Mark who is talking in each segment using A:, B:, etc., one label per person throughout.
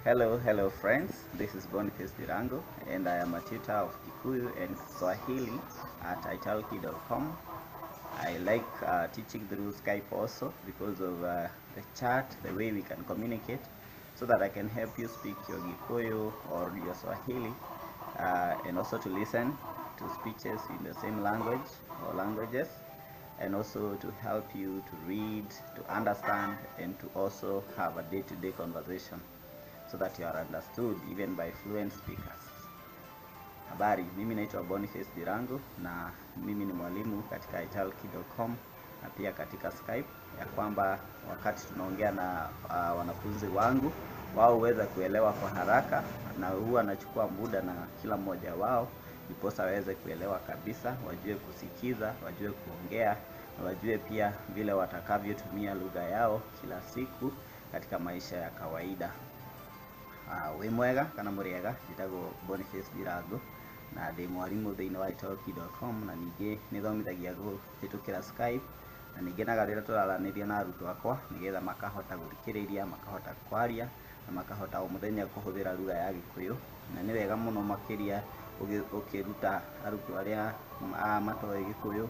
A: Hello, hello friends. This is Boniface Ndirangu and I am a tutor of Kikuyu and Swahili at italki.com. I like teaching through Skype also because of the chat, the way we can communicate, so that I can help you speak your Gikuyu or your Swahili and also to listen to speeches in the same language or languages, and also to help you to read, to understand, and to also have a day-to-day conversation so that you are understood even by fluent speakers. Habari, mimi naitwa Boniface Ndirangu na mimi ni mwalimu katika italki.com na pia katika Skype, ya kwamba wakati tunaongea na wanafunzi wangu wao huweza kuelewa kwa haraka, na huwa nachukua muda na kila mmoja wao ndiposa waweze kuelewa kabisa, wajue kusikiza, wajue kuongea na wajue pia vile watakavyotumia lugha yao kila siku katika maisha ya kawaida. Wĩ mwega kana mũrĩega, njĩtagwo Boniface Ndirangu na ndĩ mwarimũ thĩinĩ wa italki.com, na ningĩ nĩthomithagia kũhĩtũkĩra Skype, na ningĩ naga rĩrĩa tũraranĩria na arutwo akwa nĩgetha makahota gũthikĩrĩria, makahota kwaria na makahota o mũthenya kũhũthĩra lugha ya Gĩkũyũ. Na nĩ wega mũno makĩria ũkĩruta arutwo arĩa matoĩ Gĩkũyũ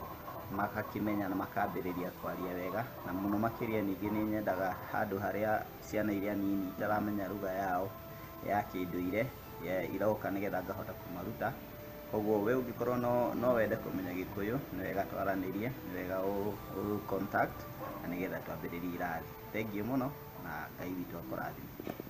A: makakĩmenya na makambĩrĩria kwaria wega. Na mũno makĩria ningĩ nĩ nyendaga handũ harĩa ciana iria nini itaramenya lugha yao ya kĩndũire iroka nĩgetha ngahota kũmaruta. Koguo we ũngĩkorwo no wende kũmenya Gĩkũyũ, nĩ wega twaranĩrie, nĩ wega ũ contact na nĩgetha twambĩrĩrie irathi. Thengiũ mũno na Ngai witũ akũrathime.